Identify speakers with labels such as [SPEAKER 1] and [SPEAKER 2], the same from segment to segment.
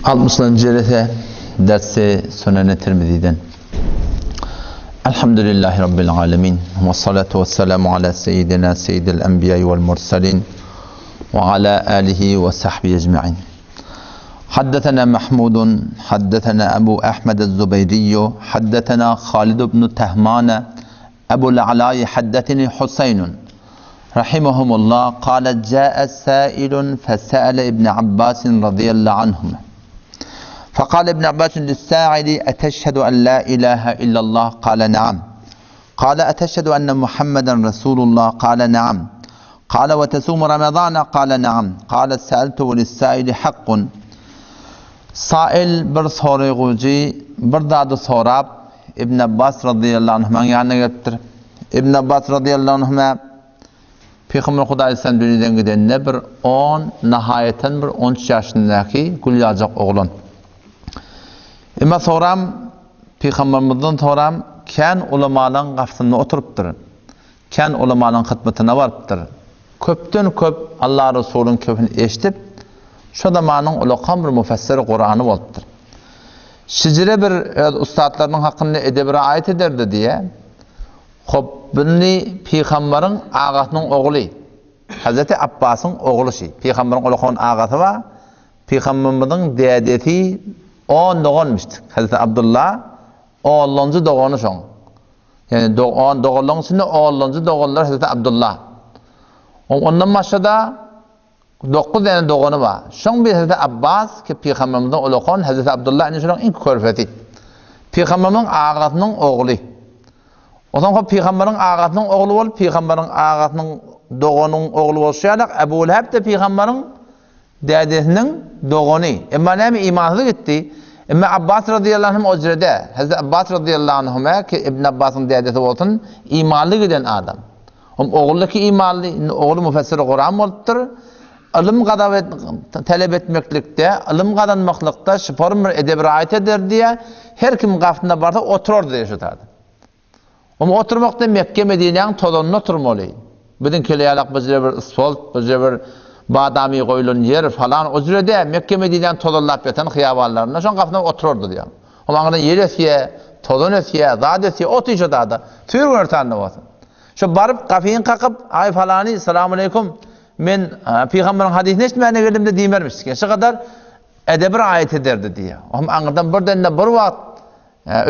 [SPEAKER 1] Altmyşynjy jelese dersi Sunene Tirmiziden. Elhamdülillahi Rabbil alemin. Ve salatu ve selamu ala seyyidina seyyidil enbiya vel mursalin ve ala alihi ve sahbihi ecma'in. حدثنا محمود حدثنا أبو أحمد الزبيري حدثنا خالد بن تهمان أبو العلاء حدثني حسين رحمهم الله قال جاء سائل فسأل ابن عباس رضي الله عنهما فقال ابن عباس للساعل أتشهد أن لا إله إلا الله قال نعم قال أتشهد أن محمدا رسول الله قال نعم قال وتصوم رمضان قال نعم قال سألت وللسائل حق Sail bir soraýgujy bir zady sorap Ibn Abbas radyýallahu anhumaň ýanyna gelipdir. Ibn Abbas radyýallahu anhuma Pygamber Hudaý aleyhisselam dünýeden gidende bir on, nahaýatan bir on üç ýaşyndaky gül ýaljak oglan. Emma soram Pygambermizden soram kän ulamalaň gapysynda oturypdyr. Kän ulamalaň hytmatyna barypdyr. Köpden köp Allah Resulyň kepini eşidip, şo zamanyň ulakan bir mufessiri Kurany bolupdyr. Şijire bir öz ussatlarynyň hakynda edebi raýat ederdi diýe. Hop, bindi pygambaryň agasynyň ogly, Hazreti Apbasyň ogly şi. Pygambaryň ulakan agasy bar. Pygambarymyzyň dädesi on doganmyşdyk. Hazreti Abdullah onlanjy dogany şoň. Ýagny on doganlaryň içinde onlanjy doganlary Hazreti Abdullah. Ondan başga-da Dokuz däne dogany bar. Şoň biri Hezreti Abbas ki pygamberimiziň ulakan Hezreti Abdullah indi şolaryň iň körpesi. Pygamberimiziň agasynyň ogly. Onsoň hop pygamberiň agasynyň ogly bolup, pygamberiň agasynyň doganyň ogly bolşy ýaly Ebu Leheb de pygamberiň dädesiniň dogany. Emma näme imansyz gitdi. Emma Abbas razyýallahu anhu o jrede. Hezreti Abbas razyýallahu anhu ki Ibn Abbasyň dädesi bolsun, imanly giden adam. Hem ogullyky imanly, indi ogly müfessiri Kuran bolupdyr. Ylym gazap et, talep etmeklikde, ylym gazanmaklykda şyparym bir edep raýat eder diýä, her kim gapysyna barsa oturardy diýä şu taýda. Hem oturmakda Mekge Medinäň tozanynda oturmaly. Biziňkili ýalak bu jire bir isfolt, bu jire bir badamy goýlan ýer falan o jire dä, Mekge Medinäň tozanlap ýatan hyýabanlarynda şoň gapysyna oturardy diýä. Hem aňyrdan ýel ösýä, tozan ösýä, zat ösýä, otyr şo taýda. Tüýr günortanda bolsa. Şo baryp gapyny kakyp, Aý falany, salamaleýkum, men pygamberiň hadysyny eşitmäne geldim-de diýmermiş. Şu gadar edebi raýat ederdi diýýär. Ohm aňyrdan birden-de bir wagt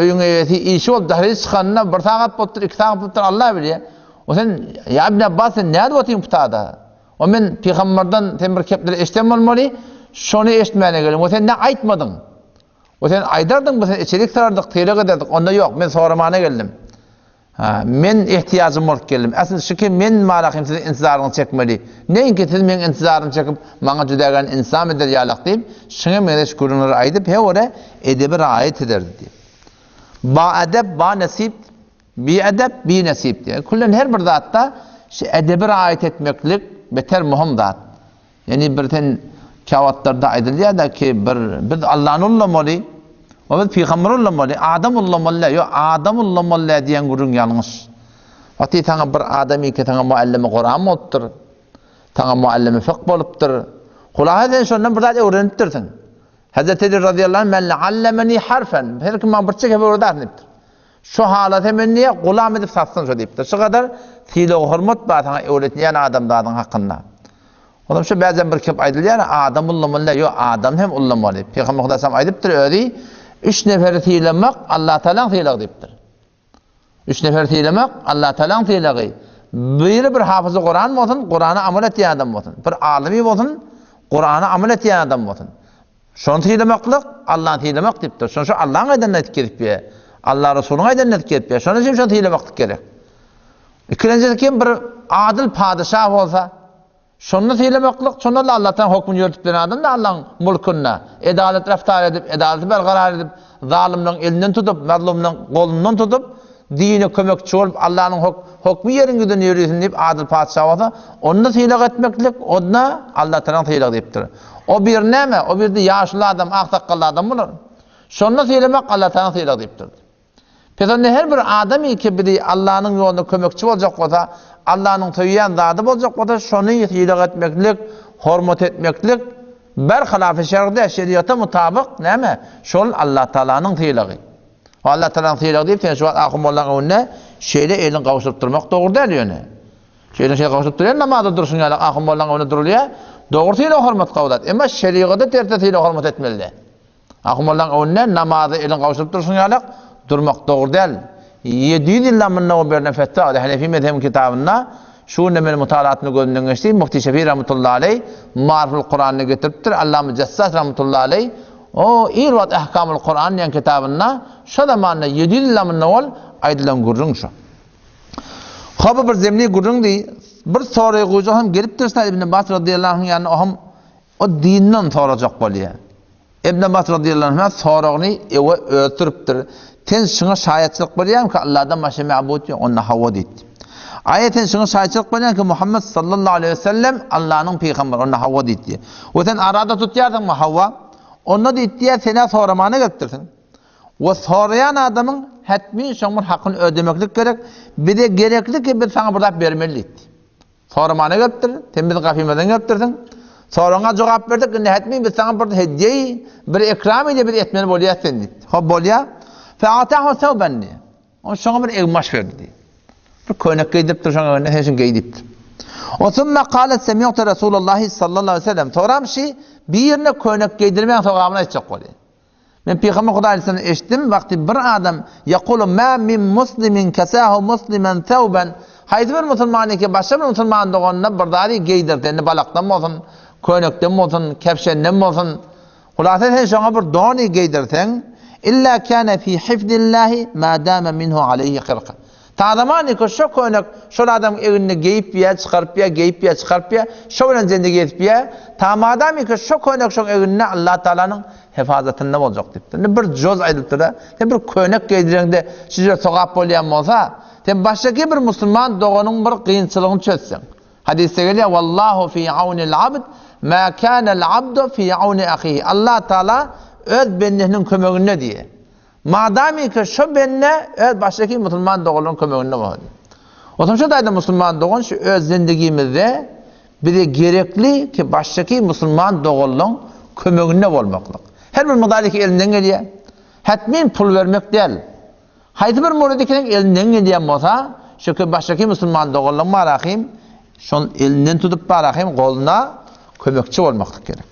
[SPEAKER 1] öýüň eýesi işi bolup daşary çykanda bir sagat bolupdyr, iki sagat bolupdyr, Allah bilýär. O sen, ýa Ibn Abbas sen nädip otyň putada? O men pygamberden sen bir kepleri eşiden bolmaly, şony eşitmäne geldim. O sen ne aýtmadyň? O sen aýdardyň, biz seni içerik sarardyk, sylag ederdik. Onda ýok, men soramana geldim. Ha, men ehtiýajym bolup geldim. Asyl şu ki men malahym siziň intizaryňyzy çekmeli. Neňki siz meň intizarymy çekip, maňa jüdägän insam eder ýalak diýip, şuňa meňzeş gürrüňleri aýdyp, heore edebi raýat ederdi diýip. Ba edep, ba nesip, bi edep, bi nesip diýip. Küllen her bir zatda şu edebi raýat etmeklik beter möhüm zat. Ýani bir sen käwagtlarda aýdylýar-da ki bir biz Allany ullamaly, we biz pygamberi ullamaly, adam ullamaly däl. Ýok, adam ullamaly däl diýen gürrüň ýalňyş. Wagty saňa bir adam ýeke saňa muallimi Kuran bolupdyr. Saňa muallimi fykh bolupdyr. Hulasa sen şondan bir zat öwrenipdirsiň. Hazreti Ali razyýallahu anh men allamani harfan. Her kim maňa bir çekip öwredäsin diýipdir. Şu halata men diýýär, gulam edip satsyn şo diýipdir. Şu gadar sylag-hormat bar saňa öwretýän adamzadyň hakynda. Onam şu bäzem bir kep aýdylýar, adam ullamaly däl, ýok, adam hem ullamaly. Pygamber Hudaý salam aýdypdyr özi, üç neferi sylamak Allatagalaň sylagy diýipdir. Üç neferi sylamak Allatagalaň sylagy. Biri bir hafyzy Kuran bolsun, Kurana amal etýän adam bolsun. Bir alymy bolsun, Kurana amal etýän adam bolsun. Şony sylamaklyk Allany sylamak diýipdir. Şony şu Allaň aýdanyny aýdyp gezip ýör. Allah Resulyň aýdanyny aýdyp gezip ýör. Şonuň üçin şony sylamaklyk gerek. Ikilenjisi kim bir adyl padyşah bolsa, şony sylamaklyk, şonda-da Allahdan hökmüni ýöritip bilen adam da Allaň mulkunda edalat raftar edip, edalaty berkarar edip, zalymlaryň elinden tutup, mazlumlaryň golundan tutup, Dine kömekçi bolup, Allanyň hokmy ýeriň ýüzünde ýörisin diýip, adyl patyşa bolsa, onda sylag etmeklik, onda Allatalaň sylagy diýipdir. O biri näme? O birde ýaşuly adam, ak sakgally adam bolar. Şonda sylamak Allatalaň sylagy diýipdir. Pes onda her bir adamy ki biri Allanyň ýolunda kömekçi boljak bolsa, Allanyň söýýän zady boljak bolsa, şony sylag etmeklik, hormat etmeklik. Berhilafy şergde, şeriata mutabyk näme? Şol Allatagalanyň sylagy. O Allatagalanyň sylagy diýip sen şu wagt ahun mollaň öňünde şeýle eliňi gowşuryp durmak dogry däl ýöne. Şeýle şeýle gowşuryp durýan namazda durşuň ýaly ahun mollaň öňünde durulýar. Dogry sylag hormat gowzat. Emma şerigada terse sylag hormat etmeli däl. Ahun-mollaň öňünde namaza eliňi gowşuryp durşuň ýalak, durmak dogry däl. 700 ýyldan mundan ozal berlen fetwa, o-da Hanefi mezhebiň kitabynda, şu günde meniň mutalaatymda gözümden geçdi, Mufti Şefi rahmetullahi aleý Maariful Kuranda getiripdir, Allama Jassas rahmetullahi aleý o ir wagt Ahkamul Kuran diýen kitabynda şo zamanda 700 ýyldan mundan owal aýdylan gürrüň şu. Hop bu bir zemni gürrüňdi. Bir soraýgujy hem gelipdir Said ibn Abbas radiyallahu anhuň ýanyna, o hem O dinden sorajak bolýar. Ibn Abbas radyýallahu anhuma soragyny öwe ötüripdir. Sen şuňa şaýatçylyk berýäňmi Allahdan başga mabut ýok? Onda hawa diýdi. Aýa sen şuňa şaýatçylyk berýäňmi Muhammet sallallahu aleýhi we sellem Allanyň pygamberi? Onda hawa diýdi. We sen arada tutýarsyňmy? Hawa. Onda diýdi, sen-ä soramana gelipdirsiň. We soraýan adamyň hetmi şoň bir hakyny ödemeklik gerek. Bize gerekli ki biz saňa bir zat bermeli diýdi. Soramana gelipdir, sen biziň gapymyzdan gelipdirsiň. Soragyňa jogap berdik, indi hetmi biz saňa bir hediýe, bir ekram ede biz etmeli bolýas sen diýdi. Hop bolýa. Fe'atahu thawban diýdi. Ol şoňa bir egmaş berdi diýdi. Bir köýnek geýdiripdir şoňa önüne, sen şuny geý diýipdir. O summa kale semi'tu Resulullahi sallallahu aleyhi ve sellem. Soram şi birine köýnek geýdirmäň sogabyny aýtjak bolýar. Men Pygamber Hudaý aleyhisselamdan eşitdim, wagty bir adam, Ýekulu ma min muslimin kesahu muslimen thawban, haýsy bir musulman eke başga bir musulman doganyna bir zady geýdirse, indi balakdan bolsun, köýnekden bolsun, kebşenden bolsun, hulasa sen şoňa bir dony geýdirseň, illa kana fi hifzillahi ma dama minhu aleyhi hyrka. Ta zaman eke şo köýnek şol adamyň egninde geýip ýa, çykaryp ýa, geýip ýa, çykaryp ýa, şo bilen zendigi edip ýa, ta madam eke şo köýnek şoň egninde Allah Taalanyň hefazatynda boljak diýipdir. Indi bir joz aýdylypdyr-da, sen bir köýnek geýdireňde şije sogap bolýan bolsa, sen başdaky bir musulman doganyň bir kynçylygyny çözseň. Hadysda gelýär, Wallahu fi awnil abd, ma kanal abdu fi awni ahihi. Allah Taala öz bendesiniň kömeginde diýýär. Madamyka şo bende öz başdaky musulman doganlaryň kömeginde bolsa diýip. Otam şo taýda musulman dogan şu öz zindigimizde bize gerekli ki başdaky musulman doganlaryň kömeginde bolmaklyk. Her bir mudaliki elinden gelýär. Hetmin pul bermek däl. Haýsy bir muridikiniň elinden gelýän bolsa, şu ki başdaky musulman doganlaryň barahym Şol elinden tutup barahym goluna kömekçi bolmaklyk gerek.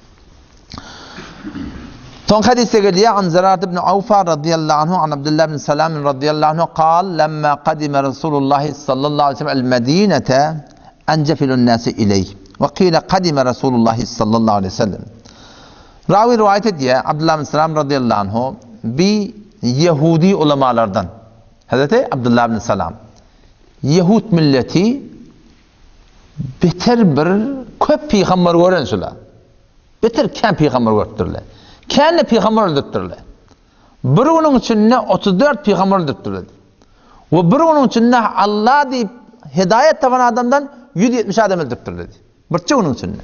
[SPEAKER 1] Soň hadysda gelýär, An Zerart ibn Awfa radiyallahu anhu an Abdullah ibn Salam radiyallahu anhu kal, lemma kadime Resulullah sallallahu aleyhi ve sellem el-Medinete encefilun nasi ileyh. Ve kile kadime Resulullah sallallahu aleyhi ve sellem. Rawi rivayet edýär, Abdullah ibn Salam radiyallahu anhu bi Yehudi ulamalardan. Hazreti Abdullah ibn Salam. Ýehut milleti beter bir köp pygamber gören şular. Beter kän pygamber görüpdirler. Kän-de pygamber öldüripdirler. Bir günüň içinde 34 pygamber öldüripdirler. We bir günüň içinde Allah diýip hidaýat tapan adamdan 170 adam öldüripdirler. Birçe günüň içinde.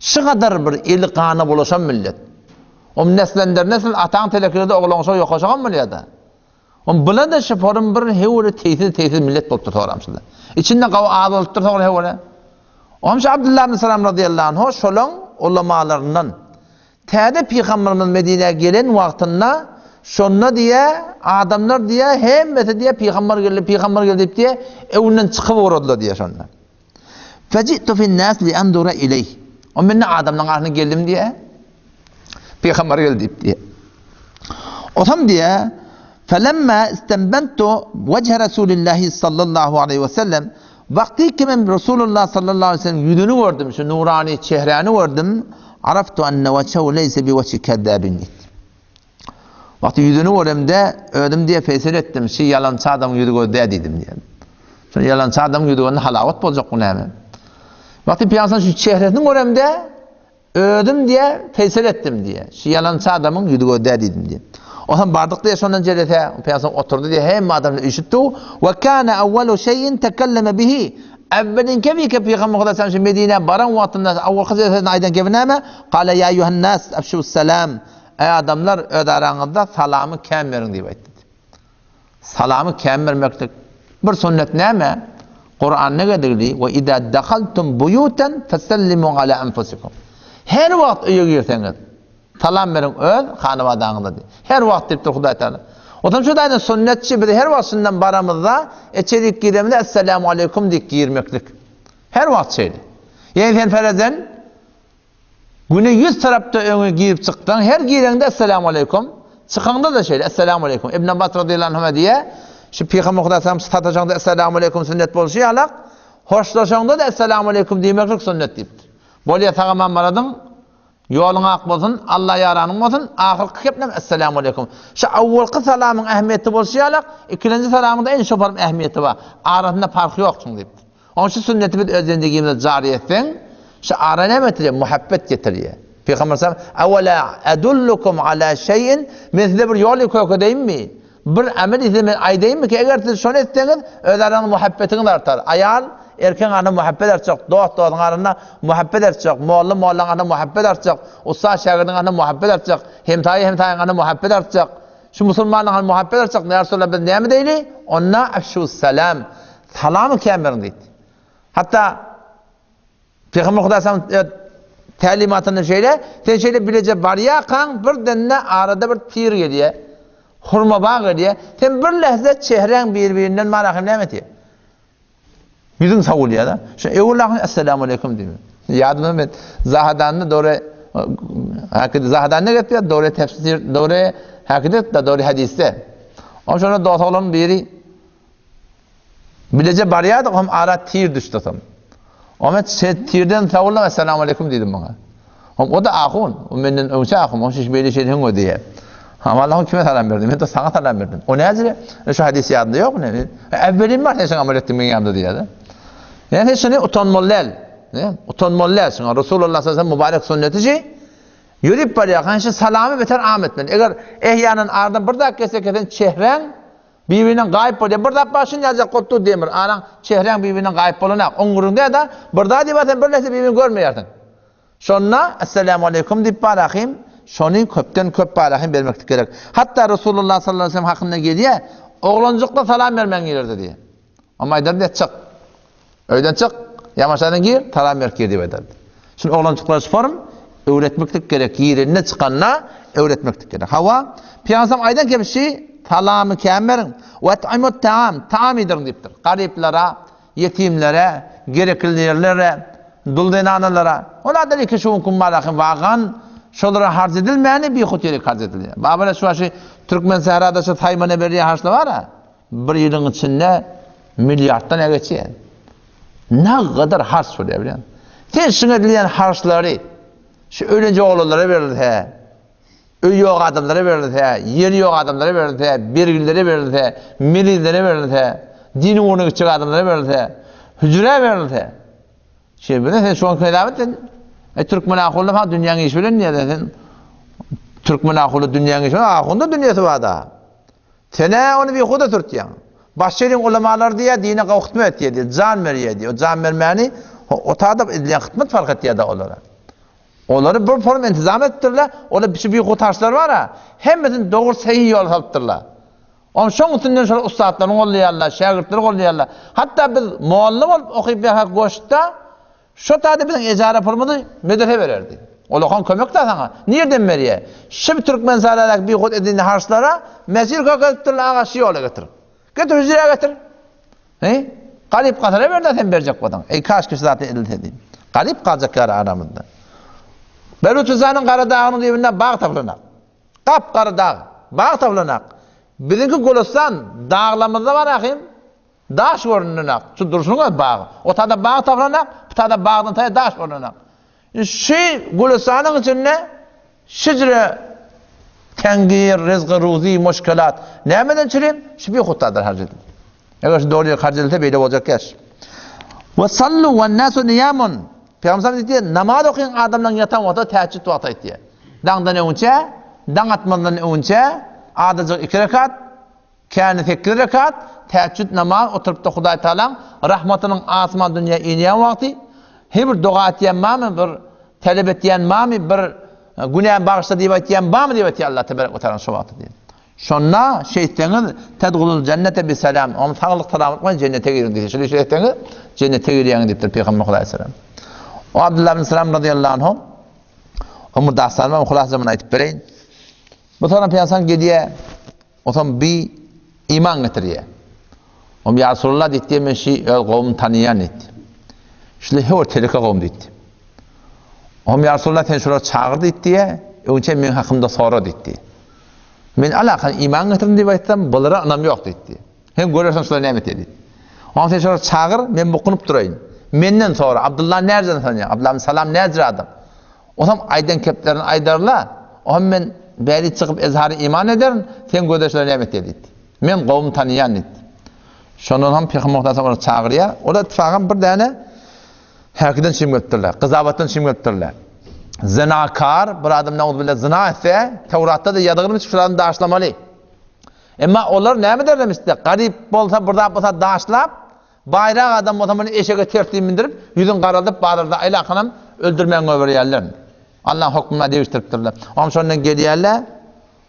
[SPEAKER 1] Şu gadar bir eli gana bulaşan millet. Om neslender nesl ataň telekirde oglan şo ýokaşagam bolýar-da. Om bula-da şu forum bir höwre teýsiz-teýsiz millet bolupdyr soramşyda. Içinde gawy az bolupdyr soňra höwre. Om şu Abdullah ibn Salam radiyallahu anhu şolaň ulamalaryndan. Täze pygamberimiz Medinä gelen wagtynda şonda diýe adamlar diýe hemmesi diýe pygamber geldi pygamber geldi diýip diýe öwünden çykyp ugradylar diýe şonda. Feji'tu fin-nas li anzura ileýh. O men adamlaryň arasyna geldim diýe. Pygamber geldi diýip diýe. Osam diýe, Felemma istenbentu wejhe Rasulillahi sallallahu aleyhi ve sellem Wagty ki men Resulullah sallallahu aleyhi ve sellem ýüzüni gördüm, şu nurani çehräni gördüm, araftu enne wejhehu leyse bi wejhi kezzabin diýdi. Wagty ýüzüni göremde, özüm diýe fesel etdim, şi ýalançy adamyň ýüzi göz dä diýdim diýe. Şol ýalançy adamyň ýüzi görende halawat boljak bu näme? Wagty Pygamber şu çehresini göremde, özüm diýe fesel etdim diýe. Şi ýalançy adamyň ýüzi göz dä diýdim diýe. Ondan bardyk diýe şondan jelese, Pygamber oturdy diýe, hemme adamlar üýşüpdi. We kana awwalu şeýin tekelleme bihi. Awwalin kebi Pygamber Hudaý şu Medinä baran wagtynda awwalky sözüni aýdan kebi näme? Kale ýa eýýuhan-nas, afşus salam. Eý adamlar, öz araňyzda salamy kän beriň diýip aýtdy. Salamy kän bermeklik bir sünnet näme? Kuranda gedigli we iza dahaltum buyutan fesellimu ala anfusikum. Her wagt öýe girseňiz, salam beriň öz hanabadaňyza diýýär. Her wagt diýipdir Hudaý Tagala. Otam şu taýdan sünnetçi biz her wagt şundan baramyzda, içerik giremizde Esselamu aleýkum diýip girmeklik. Her wagt şeýle. Ýagny sen ferezen Güne ýüz tarapda öňe girip çyksaň, her gireňde Esselamu aleýkum, çykaňda-da şeýle Esselamu aleýkum. Ibn Abbas radyýallahu anhuma diýýär, Şu Pygamber Hudaý salam sataşaňda Esselamu aleýkum sünnet bolşy ýalak, hoşlaşaňda-da Esselamu aleýkum diýmeklik sünnet diýipdir. Bolýa sag-aman baradyň, ýoluň ak bolsun, Alla ýaranyň bolsun, ahyrky gepnem Esselamu aleýkum. Şu awwalky salamyň ähmiýeti bolşy ýalak, ikilenji salamyň-da iň şoparyň ähmiýeti bar. Arasynda parhy ýok şuň diýipdir. Onuň şu sünneti biz öz zendigimizde jary etseň, şu ara näme getirýär? Muhabbet getirýär. Pygamber sallam, Awala adullukum ala şeýin, men size bir ýoly kökedeýinmi? Bir amel size men aýdaýynmy ki, eger siz şony etseňiz, öz araňyzda muhabbetiňiz artar. Aýal, erkegiň arasynda muhabbet artjak, dost dostuň arasynda muhabbet artjak, molla mollaň arasynda muhabbet artjak, ussat şägirdiň arasynda muhabbet artjak, hemsaýa hemsaýaň arasynda muhabbet artjak. Şu musulmanlaryň arasynda muhabbet artjak. Ýa Resulallah biz näme edeýli? Onda afşus salam. Salamy kän beriň diýdi. Hatda Pygamber Hudaý sallam tälimatynda şeýle, sen şeýle bileje barýarkaň birden-de arada bir tir gelýär. Hurma bag gelýär. Sen bir lähze çehräň bir-birinden marahym näme etýär? Ýüzüň sowulýar-da. Şu öwül ahyn Esselamu aleýkum diýmek. Ýadymda men Zahadanda dogry hakyda Zahadanda gepýär, dogry tefsir, dogry hakyda da dogry hadisde. Oň şonda dost oglan biri Bileje barýardyk, hom ara tir düşdi soň. O men tirden sowuldym, Esselamu aleýkum diýdim muňa. Hom o-da ahun, o menden öňçe ahun, o şiş beýle şeýle höňe diýýär. Hom Allahym kime salam berdi? Men-de saňa salam berdim. O näjire? E, şu hadys ýadynda ýokmy ne? Äwwelim bar sen şoňa amal etdiň meň ýanymda diýýär-de. Ýani sen şuny utanmaly däl. Utanmaly däl şuňa. Resulullah sallallahu aleyhi ve sellem mübarek sünneti şi. Ýörüp barýarkaň şu salamy beter am etmeli. Eger ehýanan aradan bir zat gelse kesen çehräň Bir-birinden gaýyp bolýar. Bir zat bar, şuny ýazjak bolup dur demir. Araň, çehräň bir-birinden gaýyp bolanak. Oň gürrüňde da, bir zat diýip sen bir näse bir-birini görmeýärsiň. Şonda Esselamu aleýkum diýip bar ahym, şony köpden köp bar ahym bermeklik gerek. Hatda Resulullah sallallahu aleýhi we sellem hakynda gelýär, oglanjykda salam bermäň girerdi diýýär. Amma aýdardy, çyk. Öýden çyk, ýamaşadan gir, salam berip gir diýip aýdardy. Şuny oglanjyklara şu form öwretmeklik gerek, girende çykanda öwretmeklik gerek. Hawa, Pygamberimiz aýdan kebşi salamy kän beriň. We at'imut taam, taam iýdiriň diýipdir. Garyplara, ýetimlere, gereklilerlere, dul zenanalara. Ol adam iki şu günki malaky wagan şolara harç edilmäni bihut ýere harç edilýär. Babara şu başy Türkmen sährada şu saýmana berýän harçlar bar-a. Bir ýylyň içinde milliarddan geçýär. Nagadar harç bolýar bilýän. Sen şuňa edilýän harçlary şu ölenje oglanlara berilse, öý ýok adamlara berilse, ýeri ýok adamlara berilse, bergilere berilse, merizlere berilse, diniň ugruna gitjek adamlara berilse, hüjrä berilse. Şeýle sen şoň hesap et sen. E türkmen ahunly ha dünýäň işi bilen diýýär sen. Türkmen ahunly dünýäň işi bilen ahunda dünýesi bar da. Sen-ä ony bihuda sürtýäň. Başyryň ulamalary diýýär, dine gowy hytmat etýär diýýär, jan berýär diýýär. O jan bermäni otada edilýän hytmat fark etýär-de olara. Olary bir form intizam edipdirler, olar şu bihut harçlar bar-a, hemmesini dogry sahyh ýola salypdyrlar. Onuň şoň üstünden şol ussatlaryny goldaýarlar, şägirtleri goldaýarlar. Hatda biz molla bolup okyp ýa goşda Şo taýda biziň ejara pulumyzy medrese bererdi. Olakan kömek-dä saňa. Nirden berýä? Şi Türkmenistandaki bihut edilýän harçlara mesir kökezipdirler, aga şi ýola getir. Getir hüjrä getir. He? Garyp gasara ber-dä sen berjek bolsaň. Eý kaşki şu zatlar edilsedi. Garyp galjak ýaly aramyzda. Belüçistanyň gara dagynyň düýbünde bag tapylanak. Gap-gara dag. Bag tapylanak. Biziňki Gülüstan daglamyzda bar ahym. Daş görünenak, şu durşunyň özi bag. O tada bag tapylanak, bu tada bagdan taýa daş görünenak. Şu gülüstanyň içinde şijre tengir, rizgy, ruzy, muşkilat nämeden çürim? Şu bir hutdadyr harç edildi. Eger şu dogry ýere harç edilse beýle boljak ýaş. We sallu we nasu niyamun. Pygamber diýdi, namaz okyň adamlaryň ýatan wagty tähejjüd wagty aýtdy. Daňdan öňçe, daň atmazdan öňçe azajyk iki rekat Käni sekiz rekat tähejjüd namaz oturypda Hudaý Tagalaň rahmatynyň asman dünýä inýän wagty, he bir doga etýän barmy, bir talep etýän barmy, bir günämi bagyşla diýip aýtýan barmy diýip aýtýar Allah tebarek we taala şo wagty diýip. Şonda şeýtseňiz tedhulul jennete bi salam, oň saglyk salamatlyk bilen jennete giriň diýse, şeýle etseňiz jennete girýäňiz diýipdir Pygamber Hudaý salam. O Abdullah ibn Salam razyýallahu anhu. Oň bir dastany bar, hulasaja muny aýdyp bereýin. Bu soran Pygamber gelýär, otam bi iman getirýär. Om ýa Resulullah diýdi, men şi öz gowum tanyýan diýdi. Şule her teleke gowum diýdi. Om ýa Resulullah sen şulary çagyr diýdi, öňçe meň hakymda sora diýdi. Men alakan iman getirdim diýip aýtsam, bulara ynam ýok diýdi. Hem görersiň şular näme etýär diýdi. Oňa sen şolary çagyr, men bukunyp duraýyn. Menden sora, Abdylla närden tanýaň? Abdylla ibn Salam näjir adam? Otam aýdan keplerini aýdarla, oňa men bäri çykyp ezhary iman ederin, sen göze şular näme etýär diýdi. Men gowumy tanýan diýdi. Şondan soň Pygamber Muhammet olary çagyrýar. Olar ittifakam bir däne häkiden çym gelipdirler, gyzabatdan çym gelipdirler. Zinakar bir adam nauzubilla zina etse, Tewratda-da ýazylmyş şu adamy daşlamaly. Emma olar näme ederlermişdi? Garyp bolsa bir zat bolsa daşlap, baýrak adam bolsa muny eşege tersli mindirip, ýüzüni garaldyp bazarda aýlakanam öldürmän goýberýärler. Allaň hökmüne degişdiripdirler. Oňam şondan gelýärler.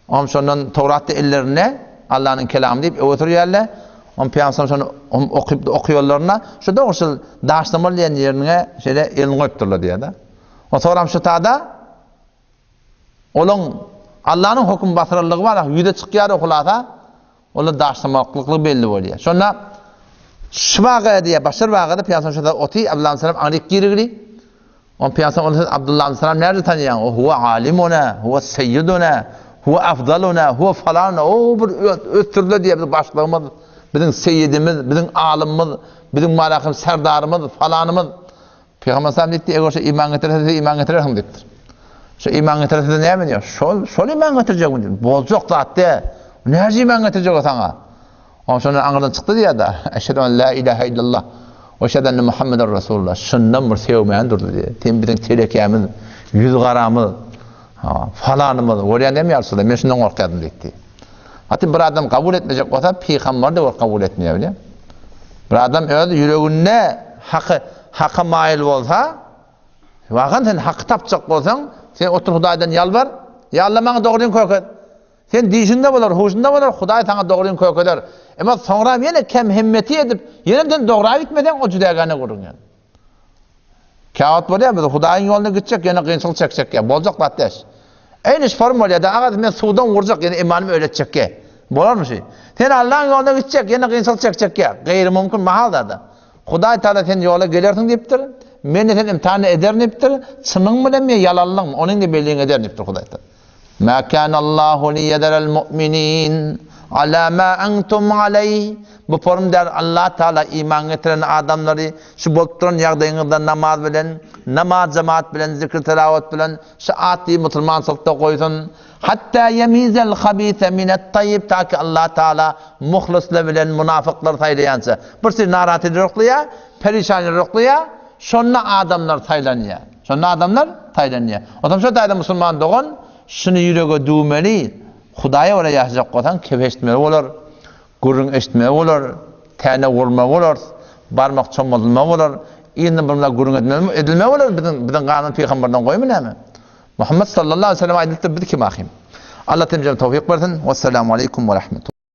[SPEAKER 1] Oňam şondan Towrat-da ellerinde, Allanyň kelamy diýip öňe sürýärler. Oňam pygamber şony okyp okaýanlarynda şu dogry şul daşlamaly diýen ýerine şeýle elini goýupdyrlar diýýär-de. O soram şu tada Olaň Allanyň höküm basyrarlygy bar, ýüze çykýar o hulasa, olar daşlamaklyklygy belli bolýar. Şonda şu waga diýýär, başar wagada Pygamber şonda oty Abdullah ibn Salam aňryk girigli. On Pygamber ony Abdullah ibn Salam näde tanýaň? O huwa alimuna, huwa seyyiduna, huwa afdaluna, huwa falana. O bir ösdürile diýýär, biziň başlygymyz, biziň seyyidimiz, biziň alymymyz, biziň malakym serdarymyz, falanymyz. Pygamber sallam diýipdir, eger şo iman getirse, siz iman getirersiň diýipdir. Şo iman getirse siz näme diýýär? Şol, şol iman getirjek diýip, boljak zat diýä. Näce iman getirjek o saňa? Oň şondan aňyrdan çykdy diýýär-de, Eşhedü en la ilahe illallah we eşhedü enne Muhammeden Resulullah. Şundan bir sögmän durdy diýýär. Sen biziň telekämiz, ýüz garamyz, falanymyz, görýän dämi ýa Resulallah, men şundan gorkýardym diýipdi. Hatda bir adam kabul etmejek bolsa, pygamber de kabul etmeýär bilýär. Bir adam öz ýüreginde haky haka maýyl bolsa, wagan sen haky tapjak bolsaň, sen otur Hudaýdan ýalbar, ýa Alla maňa dogryny köket. Sen diýşiňde bolar, huşunda bolar, Hudaý saňa dogryny kökeder. Emma soňra ýene kem hemmeti edip, ýene sen dogra gitmeseň, o jüdägäne gürrüň ýa. Käwagt bolýar, biz Hudaýyň ýoluna gitjek, ýene kynçylyk çekjek ýa, boljak zat däş. Eýni şu form bolýar-da, aga men suwdan gurjak, ýene imanymy öýletjek ýa. Bolarmy şu? Sen Allaň ýoluna gitjek, ýene kynçylyk çekjek ýa. Gaýry mümkin mahal zada. Hudaý Taala sen ýola gelersiň diýipdir, men-de seni imtihan ederin diýipdir, çynyň bilenmi ýa ýalanlygyňmy, onyň-da belligiňi ederin diýipdir Hudaý Taala. Ma kanallahu liýezeral mu'minin ala ma entum aleýh. Bu form däl Allah Taala iman getiren adamlary şu bolup duran ýagdaýyňyzda namaz bilen, namaz jemaat bilen, zikr tilawat bilen şu atly musulmançylykda goýsun. Hatta ýemizel habise minet taýyb ta ki Allah Taala muhlyslar bilen munafyklary saýlaýança. Bir sürü narahat ediji oklaýar, perişan ediji oklaýar, şonda adamlar saýlanýar. Şonda adamlar saýlanýar. Onsoň şo taýda musulman dogan şuny ýürege düwmeli, Hudaýa görä ýaşajak bolsaň kep eşitmeli bolar, gürrüň eşitmeli bolar, täne gurmaly bolar, barmak çommadylmaly bolar, yzyndan bir mundak gürrüň etmeli edilmeli bolar biziň biziň ganymyz pygamberden goýmy näme? Muhammet sallallahu aleyhi ve sellem aýdypdyr biz kim ahym? Allah temjeme towfyk bersin. Wessalamu aleýkum we rahmetullah.